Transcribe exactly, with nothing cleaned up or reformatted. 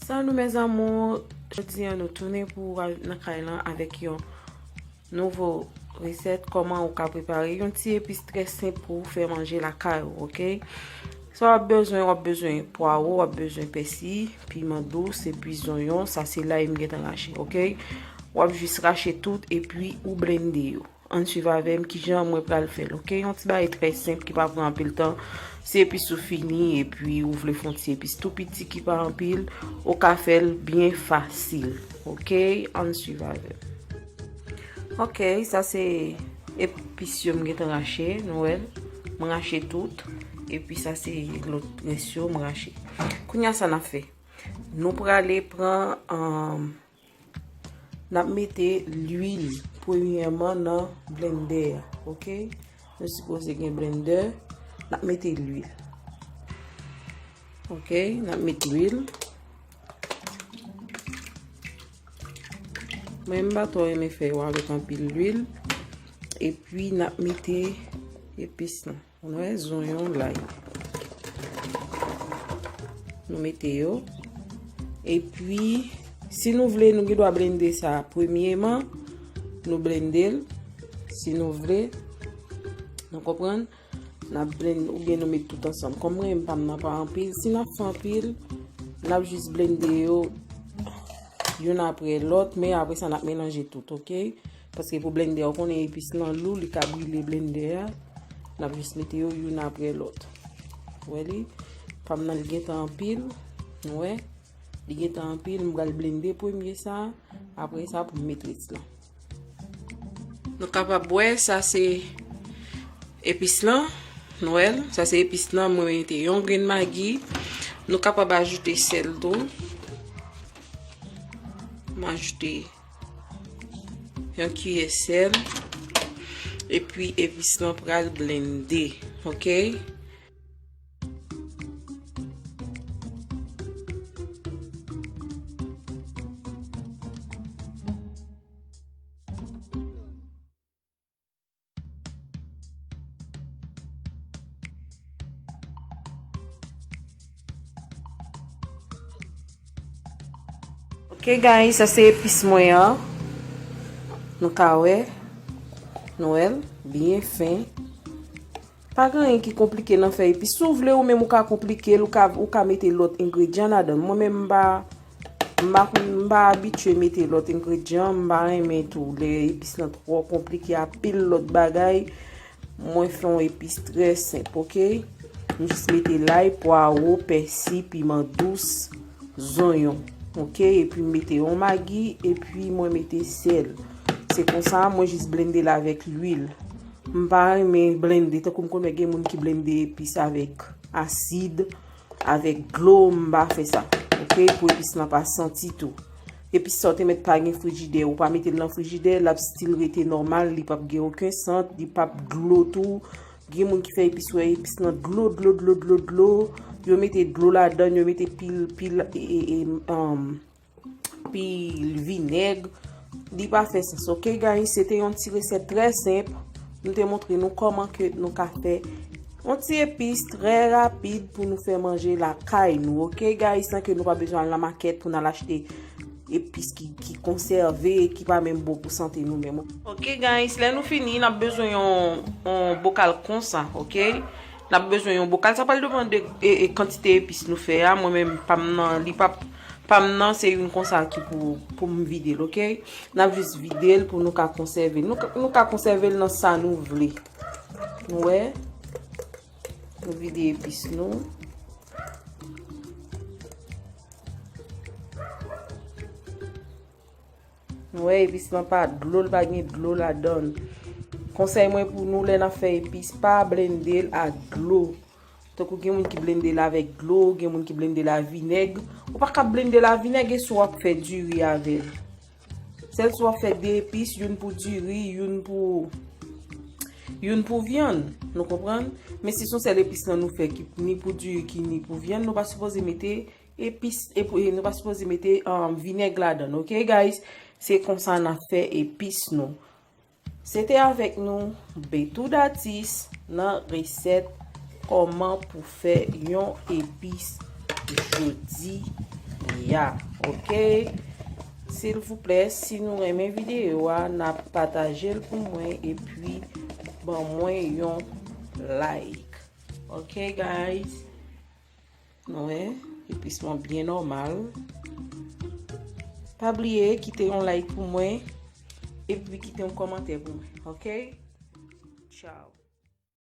Salut mes amours, jodi a nou tounen pou nan kay lan avèk yon nouvo resèt, kòman ou ka prepare yon ti epis trè senp pou w fè manje lakay ou, oke? Sa w ap bezwen, w ap bezwen pwawo, w ap bezwen pèsi, piman dous, epi zonyon, sa se lay m gentan rache, oke? W ap jis rache tout epi ou blende yo. Ann swiv avè m kijan mwen pral fè l, oke? Yon ti bagay trè senp ki pa pran anpil tan. Se epis ou fini, epi ou vle fè yon ti epis tou piti ki pa anpil, ou ka fè l byen fasil, oke? Ann swiv avè m. Oke, sa se epis yo m gentan rache, nou wè l. Mwen rache tout, epi sa se lòt rès yo mwen rache. Kounye a sa n ap fè? Nou prale pran, um, n ap mete lwil premyèman nan blendè a, oke? Nou sipoze gen blendè, n ap mete lwil. Oke, n ap met lwil. Mwen, m pa twò renmen fè yo avèk anpil lwil. Epi, n ap mete epis lan. Nou wè, zonyon, lay. Nou mete yo. Epi, si nou vle, nou gen dwa blende sa premyèman. Nou blende l. Si nou vle. Nou konprann? N ap blend, oubyen nou met tout ansanm. Kòm mwen, m pa m nan pa anpil. Si n ap fè anpil, n ap jis blende yo youn apre lòt, men apre sa, n ap melanje tout, oke? Paske pou blendè, ou konnen epis lan lou, li ka brile blendè a. N ap jis mete yo youn apre lòt. Ou wè li? Pa m nan, li gentan anpil. Nou wè? Li gentan anpil, m pral blende premye sa, apre sa, pou m met rès lan. Nou kapab wè, sa se epis lan, nou wè l, sa se epis lan, mwen mete yon grenn magi. Nou kapab ajoute sèl tou. M ajoute yon kiyè sèl. Epi epis lan pral blende, oke? Ok, guys, sa se epis mwen an. Nou ka wè. Nou wè l, byen fen. Pa gen anyen ki konplike nan fè epis. Si w vle, ou menm ou ka konplike l, ou ka, ou ka mete lòt engredyan ladan l. Mwen menm, m pa, m pa, m pa abitye mete lòt engredyan, m pa renmen tou lè epis lan twò konplike, anpil lòt bagay. Mwen fè yon epis trè senp, oke? M jis mete lay, pwawo, pèsi, piman dous, zonyon, oke? Epi m mete yon magi, epi mwen mete sèl. Se konsa, mwen jis blende l avèk lwil. M pa renmen blende, tankou m konnen gen moun ki blende epis avèk asid, avèk dlo, m pa fè sa. Oke, pou epis lan pa santi tou. Epis sa w te mèt pa gen frijidè, ou pa mete l nan frijidè, l ap still rete nòmal, li p ap gen okenn sant, li p ap dlo tou. Gen moun ki fè epis, wè epis lan dlo, dlo, dlo, dlo, dlo. Yo mete dlo ladan, yo mete pil, pil, e, e, e, um, pil vinèg. Li pa fè sans. Oke, guys, se te yon ti resèt trè senp. Nou te montre nou kòman ke nou ka fè yon ti epis trè rapid pou nou fè manje lakay nou. Oke, guys, san ke nou pa bezwen al nan makèt pou n al achte epis ki, ki konsève, ki pa menm bon pou sante nou menm. Oke, guys, lè nou fini, n ap bezwen yon, yon bokal konsa, oke? N ap bezwen yon bokal. Sa pral depann de, e, e, kantite epis nou fè a. Mwen menm, pa m nan, li p ap, pa m nan, se youn konsa ki pou, pou m vide l, oke? N ap jis vide l pou nou ka konsève l. Nou ka, nou ka konsève l nan sa nou vle. Nou wè? Nou vide epis nou. Nou wè, epis lan pa dlo, l pa gen dlo ladan l. Konsèy mwen pou nou, lè n ap fè epis, pa blende l ak dlo. Tankou gen moun ki blende l avèk dlo, gen moun ki blende l ak vinèg. Ou pa ka blende l ak vinèg e si w ap fè diri avè l. Sèl si w ap fè de epis, youn pou diri, youn pou, youn pou vyann. Nou konprann? Men si se yon sèl epis lan nou fè ki ni pou diri, ki ni pou vyann, nou pa sipoze mete epis, epi nou pa sipoze mete, um, vinèg ladan l, oke, guys? Se konsa n ap fè epis nou. Se te avèk nou, Betoudatis, nan resèt kòman pou fè yon epis jodi Ya, ok. Silvouplè, si nou renmen videyo a, n ap pataje l pou mwen epi ban mwen yon like. Ok, guys? Nou wè, episman byen nòmal. Pa bliye kite yon like pou mwen epi kite yon kòmantè pou mwen, ok? Ciao.